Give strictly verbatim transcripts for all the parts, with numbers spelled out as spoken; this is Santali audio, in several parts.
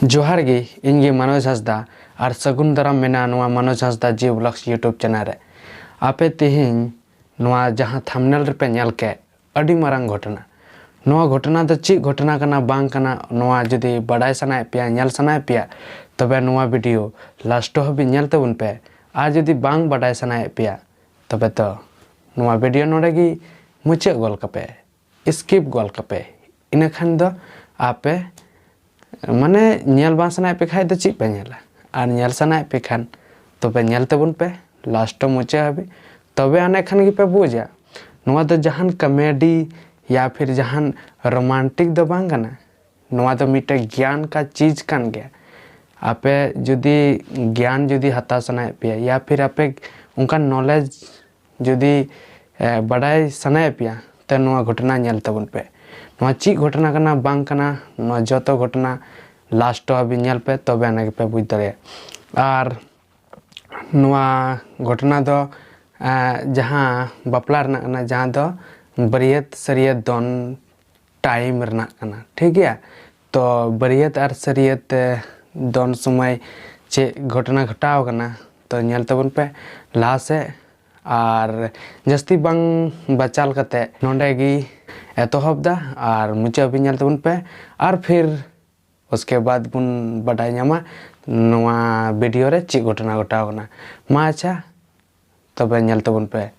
ᱡᱚᱦᱟᱨ ᱜᱮ, ᱤᱧ ᱜᱮ ᱢᱟᱱᱳᱡᱽ ᱦᱟᱸᱥᱫᱟ, ᱟᱨ ᱥᱟᱹᱜᱩᱱ ᱫᱟᱨᱟᱢ ᱢᱮᱱᱟᱜᱼᱟ ᱱᱚᱣᱟ ᱢᱟᱱᱳᱡᱽ ᱦᱟᱸᱥᱫᱟ G Vlogs YouTube channel ᱨᱮ᱾ ᱟᱯᱮ ᱛᱮᱦᱮᱧ ᱱᱚᱣᱟ ᱡᱟᱦᱟᱸ thumbnail ᱨᱮᱯᱮ ᱧᱮᱞ ᱠᱮᱫ, ᱟᱹᱰᱤ ᱢᱟᱨᱟᱝ ᱜᱷᱚᱴᱚᱱᱟ᱾ ᱱᱚᱣᱟ ᱜᱷᱚᱴᱚᱱᱟ ᱫᱚ ᱪᱮᱫ ᱜᱷᱚᱴᱚᱱᱟ ᱠᱟᱱᱟ, ᱵᱟᱝ ᱠᱟᱱᱟ, ᱱᱚᱣᱟ ᱡᱩᱫᱤ ᱵᱟᱰᱟᱭ ᱥᱟᱱᱟᱭᱮᱫ ᱯᱮᱭᱟ, ᱧᱮᱞ ᱥᱟᱱᱟᱭᱮᱫ ᱯᱮᱭᱟ, ᱛᱚᱵᱮ ᱱᱚᱣᱟ video last ᱦᱟᱹᱵᱤᱡ ᱧᱮᱞ ᱛᱟᱵᱚᱱ ᱯᱮ᱾ ᱟᱨ ᱡᱩᱫᱤ ᱵᱟᱝ ᱵᱟᱰᱟᱭ ᱥᱟᱱᱟᱭᱮᱫ ᱯᱮᱭᱟ, ᱛᱚᱵᱮ ᱛᱚ ᱱᱚᱣᱟ video ᱱᱚᱰᱮ ᱜᱮ ᱢᱩᱪᱟᱹᱫ ᱜᱚᱫ ᱠᱟᱯᱮ, skip ᱜᱚᱫ ᱠᱟᱯᱮ᱾ ᱤᱱᱟᱹ ᱠᱷᱟᱱ ᱫᱚ ᱟᱯᱮ, ᱢᱟᱱᱮ, ᱧᱮᱞ ᱵᱟᱝ ᱥᱟᱱᱟᱭᱮᱫ ᱯᱮ ᱠᱷᱟᱡ ᱫᱚ ᱪᱮᱫ ᱯᱮ ᱧᱮᱞᱟ? ᱟᱨ ᱧᱮᱞ ᱥᱟᱱᱟᱭᱮᱫ ᱯᱮ ᱠᱷᱟᱱ ᱛᱚᱵᱮ ᱧᱮᱞ ᱛᱟᱵᱚᱱ ᱯᱮ last ᱢᱩᱪᱟᱹᱫ ᱦᱟᱹᱵᱤᱡ, ᱛᱚᱵᱮ ᱟᱹᱱᱤᱡ ᱠᱷᱟᱱ ᱜᱮᱯᱮ ᱵᱩᱡᱟ᱾ ᱱᱚᱣᱟ ᱫᱚ ᱡᱟᱦᱟᱱ comedy ᱭᱟ ᱯᱷᱤᱨ ᱡᱟᱦᱟᱱ romantic ᱫᱚ ᱵᱟᱝ ᱠᱟᱱᱟ᱾ ᱱᱚᱣᱟ ᱫᱚ ᱢᱤᱫᱴᱮᱡ ᱜᱮᱭᱟᱱ ᱠᱟ ᱪᱤᱡᱽ ᱠᱟᱱ ᱜᱮᱭᱟ᱾ ᱟᱯᱮ ᱡᱩᱫᱤ ᱜᱮᱭᱟᱱ ᱡᱩᱫᱤ ᱦᱟᱛᱟᱣ ᱥᱟᱱᱟᱭᱮᱫ ᱯᱮᱭᱟ ᱭᱟ ᱯᱷᱤᱨ ᱟᱯᱮ ᱚᱱᱠᱟᱱ knowledge ᱡᱩᱫᱤ, ᱮ, ᱵᱟᱰᱟᱭ ᱥᱟᱱᱟᱭᱮᱫ ᱯᱮᱭᱟ, ᱛᱚ ᱱᱚᱣᱟ ᱜᱷᱚᱴᱚᱱᱟ ᱧᱮᱞ ᱛᱟᱵᱚᱱ ᱯᱮ᱾ ᱱᱚᱣᱟ ᱪᱮᱫ ᱜᱷᱚᱴᱚᱱᱟ ᱠᱟᱱᱟ, ᱵᱟᱝ ᱠᱟᱱᱟ, ᱱᱚᱣᱟ ᱡᱚᱛᱚ ᱜᱷᱚᱴᱚᱱᱟ last ᱦᱟᱹᱵᱤᱡ ᱧᱮᱞ ᱯᱮ, ᱛᱚᱵᱮ ᱟᱱᱟ ᱜᱮᱯᱮ ᱵᱩᱡᱽ ᱫᱟᱲᱮᱭᱟᱜᱼᱟ᱾ ᱟᱨ ᱱᱚᱣᱟ ᱜᱷᱚᱴᱚᱱᱟ ᱫᱚ, ᱮ, ᱡᱟᱦᱟᱸ ᱵᱟᱯᱞᱟ ᱨᱮᱱᱟᱜ ᱠᱟᱱᱟ, ᱡᱟᱦᱟᱸ ᱫᱚ ᱵᱟᱹᱨᱭᱟᱹᱛ ᱥᱟᱹᱨᱭᱟᱹᱛ ᱫᱚᱱ time ᱨᱮᱱᱟᱜ ᱠᱟᱱᱟ, ᱴᱷᱤᱠ ᱜᱮᱭᱟ᱾ ᱛᱚ ᱵᱟᱹᱨᱭᱟᱹᱛ ᱟᱨ ᱥᱟᱹᱨᱭᱟᱹᱛ, ᱮ, ᱫᱚᱱ ᱥᱚᱢᱚᱭ ᱪᱮᱫ ᱜᱷᱚᱴᱚᱱᱟ ᱜᱷᱚᱴᱟᱣ ᱠᱟᱱᱟ, ᱛᱚ ᱧᱮᱞ ᱛᱟᱵᱚᱱ ᱯᱮ ᱞᱟᱦᱟ ᱥᱮᱫ᱾ ᱟᱨ ᱡᱟᱹᱥᱛᱤ ᱵᱟᱝ ᱵᱟᱪᱟᱞ ᱠᱟᱛᱮ ᱱᱚᱰᱮ ᱜᱮ ᱮᱛᱚᱦᱚᱵ ᱫᱟ, ᱟᱨ ᱢᱩᱪᱟᱹᱫ ᱦᱟᱹᱵᱤᱡ ᱧᱮᱞ ᱛᱟᱵᱚᱱ ᱯᱮ᱾ ᱟᱨ ᱯᱷᱤᱨ ᱩᱥᱠᱮ ᱵᱟᱫ ᱵᱚᱱ ᱵᱟᱰᱟᱭ ᱧᱟᱢᱟ ᱱᱚᱣᱟ video ᱨᱮ ᱪᱮᱫ ᱜᱷᱚᱴᱚᱱᱟ ᱜᱷᱚᱴᱟᱣ ᱠᱟᱱᱟ᱾ ᱢᱟ ᱟᱪᱪᱷᱟ, ᱛᱚᱵᱮ ᱧᱮᱞ ᱛᱟᱵᱚᱱ ᱯᱮ᱾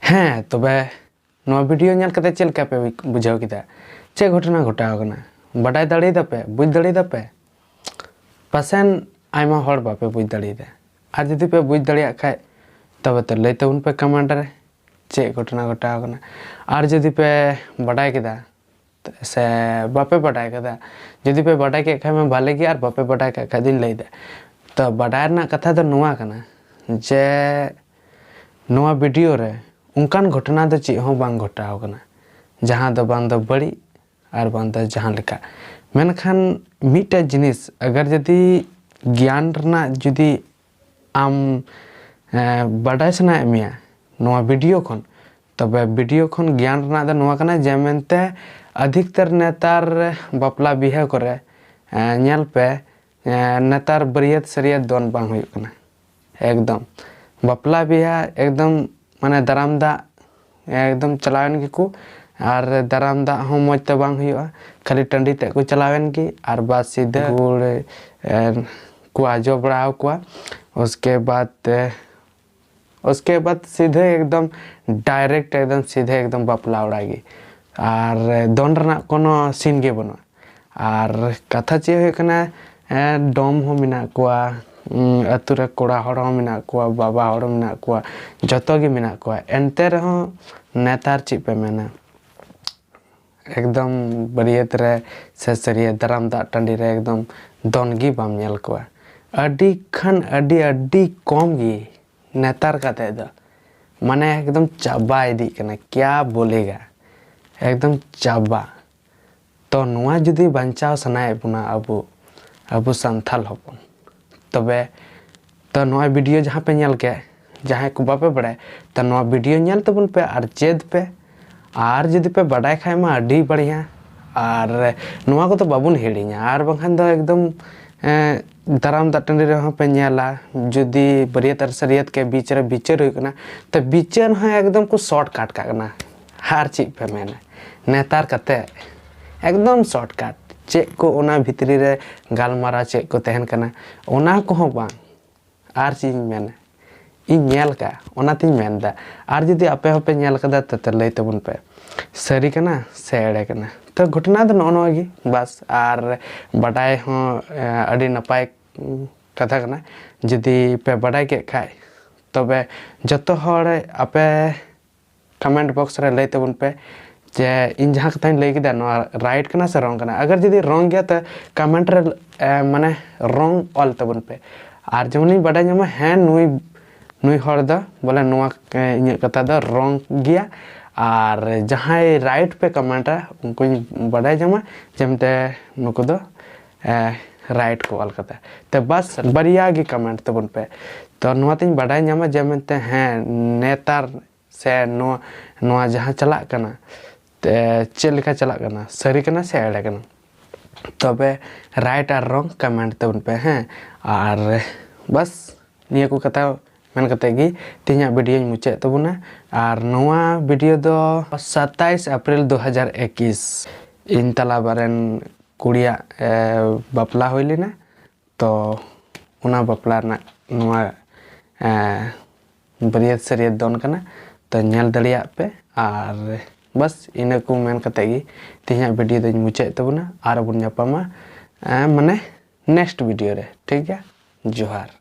ᱦᱮᱸ, ᱛᱚᱵᱮ ᱱᱚᱣᱟ ᱵᱷᱤᱰᱤᱭᱳ ᱧᱮᱞ ᱠᱟᱛᱮ ᱪᱮᱫ ᱞᱮᱠᱟ ᱯᱮ ᱵᱩᱡᱷᱟᱹᱣ ᱠᱮᱫᱟ? ᱪᱮᱫ ᱜᱷᱚᱴᱚᱱᱟ ᱜᱷᱚᱴᱟᱣ ᱟᱠᱟᱱᱟ? ᱵᱟᱰᱟᱭ ᱫᱟᱲᱮᱭᱟᱫᱟ ᱯᱮ? ᱵᱩᱡᱽ ᱫᱟᱲᱮᱭᱟᱫᱟ ᱯᱮ? ᱯᱟᱥᱮᱱ ᱟᱭᱢᱟ ᱦᱚᱲ ᱵᱟᱯᱮ ᱵᱩᱡᱽ ᱫᱟᱲᱮᱭᱟᱫᱟ᱾ ᱟᱨ ᱡᱩᱫᱤ ᱯᱮ ᱵᱩᱡᱽ ᱫᱟᱲᱮᱭᱟᱜ ᱠᱷᱟᱡ, ᱛᱚᱵᱮ ᱛᱚ ᱞᱟᱹᱭ ᱛᱟᱵᱚᱱ ᱯᱮ ᱠᱚᱢᱮᱱᱴ ᱨᱮ ᱪᱮᱫ ᱜᱷᱚᱴᱚᱱᱟ ᱜᱷᱚᱴᱟᱣ ᱟᱠᱟᱱᱟ᱾ ᱟᱨ ᱡᱩᱫᱤ ᱯᱮ ᱵᱟᱰᱟᱭ ᱠᱮᱫᱟ ᱥᱮ ᱵᱟᱯᱮ ᱵᱟᱰᱟᱭ ᱠᱟᱫᱟ, ᱡᱩᱫᱤ ᱯᱮ ᱵᱟᱰᱟᱭ ᱠᱮᱫ ᱠᱷᱟᱡ ᱢᱟ ᱵᱷᱟᱞᱮ ᱜᱮ, ᱟᱨ ᱵᱟᱯᱮ ᱵᱟᱰᱟᱭ ᱠᱟᱜ ᱠᱷᱟᱡ ᱫᱚᱧ ᱞᱟᱹᱭᱫᱟ᱾ ᱛᱚ ᱵᱟᱰᱟᱭ ᱨᱮᱱᱟᱜ ᱠᱟᱛᱷᱟ ᱫᱚ ᱱᱚᱣᱟ ᱠᱟᱱᱟ ᱡᱮ ᱱᱚᱣᱟ ᱵᱷᱤᱰᱤᱭᱳ ᱨᱮ ᱚᱱᱠᱟᱱ ᱜᱷᱚᱴᱚᱱᱟ ᱫᱚ ᱪᱮᱫ ᱦᱚᱸ ᱵᱟᱝ ᱜᱷᱚᱴᱟᱣ ᱠᱟᱱᱟ, ᱡᱟᱦᱟᱸ ᱫᱚ ᱵᱟᱝ ᱫᱚ ᱵᱟᱹᱲᱤᱡ ᱟᱨ ᱵᱟᱝ ᱫᱚ ᱡᱟᱦᱟᱸ ᱞᱮᱠᱟ᱾ ᱢᱮᱱᱠᱷᱟᱱ ᱢᱤᱫᱴᱮᱡ ᱡᱤᱱᱤᱥ ᱟᱜᱟᱨ ᱡᱩᱫᱤ ᱜᱮᱭᱟᱱ ᱨᱮᱱᱟᱜ ᱡᱩᱫᱤ ᱟᱢ, ᱮ, ᱵᱟᱰᱟᱭ ᱥᱟᱱᱟᱭᱮᱫ ᱢᱮᱭᱟ ᱱᱚᱣᱟ ᱵᱷᱤᱰᱤᱭᱳ ᱠᱷᱚᱱ, ᱛᱚᱵᱮ ᱵᱷᱤᱰᱤᱭᱳ ᱠᱷᱚᱱ ᱜᱮᱭᱟᱱ ᱨᱮᱱᱟᱜ ᱫᱚ ᱱᱚᱣᱟ ᱠᱟᱱᱟ ᱡᱮ ᱢᱮᱱᱛᱮ ᱟᱫᱷᱤᱠᱛᱟᱨ ᱱᱮᱛᱟᱨ ᱵᱟᱯᱞᱟ ᱵᱤᱦᱟᱹ ᱠᱚᱨᱮ, ᱮ, ᱧᱮᱞ ᱯᱮ, ᱮ, ᱱᱮᱛᱟᱨ ᱵᱟᱹᱨᱭᱟᱹᱛ ᱥᱟᱹᱨᱭᱟᱹᱛ ᱫᱚᱱ ᱵᱟᱝ ᱦᱩᱭᱩᱜ ᱠᱟᱱᱟ᱾ ᱮᱠᱫᱚᱢ ᱵᱟᱯᱞᱟ ᱵᱤᱦᱟᱹ ᱮᱠᱫᱚᱢ ᱢᱟᱱᱮ ᱫᱟᱨᱟᱢ ᱫᱟᱜ ᱮᱠᱫᱚᱢ ᱪᱟᱞᱟᱣᱮᱱ ᱜᱮᱠᱚ, ᱟᱨ ᱫᱟᱨᱟᱢ ᱫᱟᱜ ᱦᱚᱸ ᱢᱚᱡᱽ ᱛᱮ ᱵᱟᱝ ᱦᱩᱭᱩᱜᱼᱟ, ᱠᱷᱟᱹᱞᱤ ᱴᱟᱺᱰᱤ ᱛᱮᱫ ᱠᱚ ᱪᱟᱞᱟᱣᱮᱱ ᱜᱮ, ᱟᱨ ᱵᱟᱥ ᱥᱤᱫᱷᱟᱹ ᱜᱩᱲ, ᱮ, ᱠᱚ ᱟᱡᱚ ᱵᱟᱲᱟ ᱟᱠᱚᱣᱟ᱾ ᱩᱥᱠᱮ ᱵᱟᱫ, ᱮ, ᱩᱥᱠᱮ ᱵᱟᱫ ᱥᱤᱫᱷᱟᱹ ᱮᱠᱫᱚᱢ ᱰᱟᱭᱨᱮᱠᱴ ᱮᱠᱫᱚᱢ ᱥᱤᱫᱷᱟᱹ ᱮᱠᱫᱚᱢ ᱵᱟᱯᱞᱟ ᱚᱲᱟᱜ ᱜᱮ, ᱟᱨ ᱫᱚᱱ ᱨᱮᱱᱟᱜ ᱠᱳᱱᱳ ᱥᱤᱱ ᱜᱮ ᱵᱟᱹᱱᱩᱜᱼᱟ᱾ ᱟᱨ ᱠᱟᱛᱷᱟ ᱪᱮᱫ ᱦᱩᱭᱩᱜ ᱠᱟᱱᱟ, ᱮ, ᱰᱚᱢ ᱦᱚᱸ ᱢᱮᱱᱟᱜ ᱠᱚᱣᱟ, ᱩᱸ, ᱟᱹᱛᱩ ᱨᱮ ᱠᱚᱲᱟ ᱦᱚᱲ ᱦᱚᱸ ᱢᱮᱱᱟᱜ ᱠᱚᱣᱟ, ᱵᱟᱵᱟ ᱦᱚᱲ ᱦᱚᱸ ᱢᱮᱱᱟᱜ ᱠᱚᱣᱟ, ᱡᱚᱛᱚ ᱜᱮ ᱢᱮᱱᱟᱜ ᱠᱚᱣᱟ᱾ ᱮᱱᱛᱮ ᱨᱮᱦᱚᱸ ᱱᱮᱛᱟᱨ ᱪᱮᱫ ᱯᱮ ᱢᱮᱱᱟ, ᱮᱠᱫᱚᱢ ᱵᱟᱹᱨᱭᱟᱹᱛ ᱨᱮ ᱥᱮ ᱥᱟᱹᱨᱭᱟᱹᱛ ᱫᱟᱨᱟᱢ ᱫᱟᱜ ᱴᱟᱺᱰᱤ ᱨᱮ ᱮᱠᱫᱚᱢ ᱫᱚᱱ ᱜᱮ ᱵᱟᱢ ᱧᱮᱞ ᱠᱚᱣᱟ᱾ ᱟᱹᱰᱤ ᱠᱷᱟᱱ ᱟᱹᱰᱤ, ᱟᱹᱰᱤ ᱠᱚᱢ ᱜᱮ ᱱᱮᱛᱟᱨ ᱠᱟᱛᱮ ᱫᱚ, ᱢᱟᱱᱮ ᱮᱠᱫᱚᱢ ᱪᱟᱵᱟ ᱤᱫᱤᱜ ᱠᱟᱱᱟ, ᱠᱮᱭᱟ ᱵᱚᱞᱮᱜᱟ, ᱮᱠᱫᱚᱢ ᱪᱟᱵᱟ᱾ ᱛᱚ ᱱᱚᱣᱟ ᱡᱩᱫᱤ ᱵᱟᱧᱪᱟᱣ ᱥᱟᱱᱟᱭᱮᱫ ᱵᱚᱱᱟ ᱟᱵᱚ, ᱟᱵᱚ ᱥᱟᱱᱛᱟᱲ ᱦᱚᱯᱚᱱ, ᱛᱚᱵᱮ ᱛᱚ ᱱᱚᱣᱟ ᱵᱷᱤᱰᱤᱭᱳ ᱡᱟᱦᱟᱸ ᱯᱮ ᱧᱮᱞ ᱠᱮᱫ, ᱡᱟᱦᱟᱸᱭ ᱠᱚ ᱵᱟᱯᱮ ᱵᱟᱲᱟᱭᱟ, ᱛᱚ ᱱᱚᱣᱟ ᱵᱷᱤᱰᱤᱭᱳ ᱧᱮᱞ ᱛᱟᱵᱚᱱ ᱯᱮ ᱟᱨ ᱪᱮᱫ ᱯᱮ, ᱟᱨ ᱡᱩᱫᱤ ᱯᱮ ᱵᱟᱰᱟᱭ ᱠᱷᱟᱡ ᱢᱟ ᱟᱹᱰᱤ ᱵᱟᱲᱤᱭᱟ᱾ ᱟᱨ ᱱᱚᱣᱟ ᱠᱚᱫᱚ ᱵᱟᱵᱚᱱ ᱦᱤᱲᱤᱧᱟ, ᱟᱨ ᱵᱟᱝᱠᱷᱟᱱ ᱫᱚ ᱮᱠᱫᱚᱢ, ᱮᱸ, ᱫᱟᱨᱟᱢ ᱫᱟᱜ ᱴᱟᱺᱰᱤ ᱨᱮᱦᱚᱸ ᱯᱮ ᱧᱮᱞᱟ, ᱡᱩᱫᱤ ᱵᱟᱹᱨᱭᱟᱹᱛ ᱟᱨ ᱥᱟᱹᱨᱭᱟᱹᱛ ᱠᱮ ᱵᱤᱪ ᱨᱮ ᱵᱤᱪᱟᱹᱨ ᱦᱩᱭᱩᱜ ᱠᱟᱱᱟ, ᱛᱚ ᱵᱤᱪᱟᱹᱨ ᱦᱚᱸ ᱮᱠᱫᱚᱢ ᱠᱚ ᱥᱚᱨᱴ ᱠᱟᱴ ᱠᱟᱜ ᱠᱟᱱᱟ᱾ ᱟᱨ ᱪᱮᱫ ᱯᱮ ᱢᱮᱱᱟ, ᱱᱮᱛᱟᱨ ᱠᱟᱛᱮ ᱮᱠᱫᱚᱢ ᱥᱚᱨᱴ ᱠᱟᱴ᱾ ᱪᱮᱫ ᱠᱚ ᱚᱱᱟ ᱵᱷᱤᱛᱨᱤ ᱨᱮ ᱜᱟᱞᱢᱟᱨᱟᱣ ᱪᱮᱫ ᱠᱚ ᱛᱟᱦᱮᱱ ᱠᱟᱱᱟ, ᱚᱱᱟ ᱠᱚᱦᱚᱸ ᱵᱟᱝ᱾ ᱟᱨ ᱪᱮᱫ ᱤᱧ ᱢᱮᱱᱟ, ᱤᱧ ᱧᱮᱞ ᱠᱟᱜᱼᱟ, ᱚᱱᱟᱛᱤᱧ ᱢᱮᱱᱫᱟ᱾ ᱟᱨ ᱡᱩᱫᱤ ᱟᱯᱮ ᱦᱚᱸᱯᱮ ᱧᱮᱞ ᱠᱟᱫᱟ, ᱛᱚ ᱛᱚ ᱞᱟᱹᱭ ᱛᱟᱵᱚᱱ ᱯᱮ, ᱥᱟᱹᱨᱤ ᱠᱟᱱᱟ ᱥᱮ ᱮᱲᱮ ᱠᱟᱱᱟ? ᱛᱚ ᱜᱷᱚᱴᱚᱱᱟ ᱫᱚ ᱱᱚᱜᱼᱚ ᱱᱚᱣᱟ ᱜᱮ ᱵᱟᱥ᱾ ᱟᱨ ᱵᱟᱰᱟᱭ ᱦᱚᱸ ᱟᱹᱰᱤ ᱱᱟᱯᱟᱭ ᱠᱟᱛᱷᱟ ᱠᱟᱱᱟ᱾ ᱡᱩᱫᱤ ᱯᱮ ᱵᱟᱰᱟᱭ ᱠᱮᱫ ᱠᱷᱟᱡ, ᱛᱚᱵᱮ ᱡᱚᱛᱚ ᱦᱚᱲ ᱟᱯᱮ ᱠᱚᱢᱮᱱᱴ ᱵᱚᱠᱥ ᱨᱮ ᱞᱟᱹᱭ ᱛᱟᱵᱚᱱ ᱯᱮ ᱡᱮ ᱤᱧ ᱡᱟᱦᱟᱸ ᱠᱟᱛᱷᱟᱧ ᱞᱟᱹᱭ ᱠᱮᱫᱟ, ᱱᱚᱣᱟ ᱨᱟᱭᱤᱴ ᱠᱟᱱᱟ ᱥᱮ ᱨᱚᱝ ᱠᱟᱱᱟ᱾ ᱟᱜᱟᱨ ᱡᱩᱫᱤ ᱨᱚᱝ ᱜᱮᱭᱟ, ᱛᱚ ᱠᱚᱢᱮᱱᱴ ᱨᱮ ᱢᱟᱱᱮ ᱨᱚᱝ ᱚᱞ ᱛᱟᱵᱚᱱ ᱯᱮ᱾ ᱟᱨ ᱡᱮᱢᱚᱱᱤᱧ ᱵᱟᱰᱟᱭ ᱧᱟᱢᱟ, ᱦᱮᱸ, ᱱᱩᱭ ᱱᱩᱭ ᱦᱚᱲ ᱫᱚ ᱵᱚᱞᱮ ᱱᱚᱣᱟ ᱤᱧᱟᱹᱜ ᱠᱟᱛᱷᱟ ᱫᱚ ᱨᱚᱝ ᱜᱮᱭᱟ᱾ ᱟᱨ ᱡᱟᱦᱟᱸᱭ ᱨᱟᱭᱤᱴ ᱯᱮ ᱠᱚᱢᱮᱱᱴᱟ, ᱩᱱᱠᱩᱧ ᱵᱟᱰᱟᱭ ᱧᱟᱢᱟ ᱡᱮ ᱢᱮᱱᱛᱮ ᱱᱩᱠᱩ ᱫᱚ ᱨᱟᱭᱤᱴ ᱠᱚ ᱚᱞ ᱠᱟᱫᱟ᱾ ᱛᱚ ᱵᱟᱥ, ᱵᱟᱨᱭᱟ ᱜᱮ ᱠᱚᱢᱮᱱᱴ ᱛᱟᱵᱚᱱ ᱯᱮ᱾ ᱛᱚ ᱱᱚᱣᱟᱛᱤᱧ ᱵᱟᱰᱟᱭ ᱧᱟᱢᱟ ᱡᱮ ᱢᱮᱱᱛᱮ ᱦᱮᱸ, ᱱᱮᱛᱟᱨ ᱥᱮ ᱱᱚᱣᱟ ᱱᱚᱣᱟ ᱡᱟᱦᱟᱸ ᱪᱟᱞᱟᱜ ᱠᱟᱱᱟ, ᱛᱮ ᱪᱮᱫ ᱞᱮᱠᱟ ᱪᱟᱞᱟᱜ ᱠᱟᱱᱟ, ᱥᱟᱹᱨᱤ ᱠᱟᱱᱟ ᱥᱮ ᱮᱲᱮ ᱠᱟᱱᱟ? ᱛᱚᱵᱮ ᱨᱟᱭᱤᱴ ᱟᱨ ᱨᱚᱝ ᱠᱚᱢᱮᱱᱴ ᱛᱟᱵᱚᱱ ᱯᱮ, ᱦᱮᱸ᱾ ᱟᱨ ᱵᱟᱥ, ᱱᱤᱭᱟᱹ ᱠᱚ ᱠᱟᱛᱷᱟ ᱢᱮᱱ ᱠᱟᱛᱮ ᱜᱮ ᱛᱮᱦᱮᱧᱟᱜ ᱵᱷᱤᱰᱤᱭᱳᱧ ᱢᱩᱪᱟᱹᱫ ᱛᱟᱵᱚᱱᱟ᱾ ᱟᱨ ᱱᱚᱣᱟ ᱵᱷᱤᱰᱤᱭᱳ ᱫᱚ ᱥᱟᱛᱟᱭᱤᱥ ᱮᱯᱨᱤᱞ ᱫᱩ ᱦᱟᱡᱟᱨ ᱮᱠᱩᱥ, ᱤᱧ ᱛᱟᱞᱟᱵᱟ ᱨᱮᱱ ᱠᱩᱲᱤᱭᱟᱜ, ᱮ, ᱵᱟᱯᱞᱟ ᱦᱩᱭ ᱞᱮᱱᱟ᱾ ᱛᱚ ᱚᱱᱟ ᱵᱟᱯᱞᱟ ᱨᱮᱱᱟᱜ ᱱᱚᱣᱟ, ᱮ, ᱵᱟᱹᱨᱭᱟᱹᱛ ᱥᱟᱹᱨᱭᱟᱹᱛ ᱫᱚᱱ ᱠᱟᱱᱟ᱾ ᱛᱚ ᱧᱮᱞ ᱫᱟᱲᱮᱭᱟᱜ ᱯᱮ᱾ ᱟᱨ ᱵᱟᱥ, ᱤᱱᱟᱹ ᱠᱚ ᱢᱮᱱ ᱠᱟᱛᱮ ᱜᱮ ᱛᱮᱦᱮᱧᱟᱜ ᱵᱷᱤᱰᱤᱭᱳ ᱫᱚᱧ ᱢᱩᱪᱟᱹᱫ ᱛᱟᱵᱚᱱᱟ᱾ ᱟᱨ ᱵᱚᱱ ᱧᱟᱯᱟᱢᱟ, ᱮ, ᱢᱟᱱᱮ ᱱᱮᱠᱥᱴ ᱵᱷᱤᱰᱤᱭᱳ ᱨᱮ, ᱴᱷᱤᱠ ᱜᱮᱭᱟ? ᱡᱚᱦᱟᱨ᱾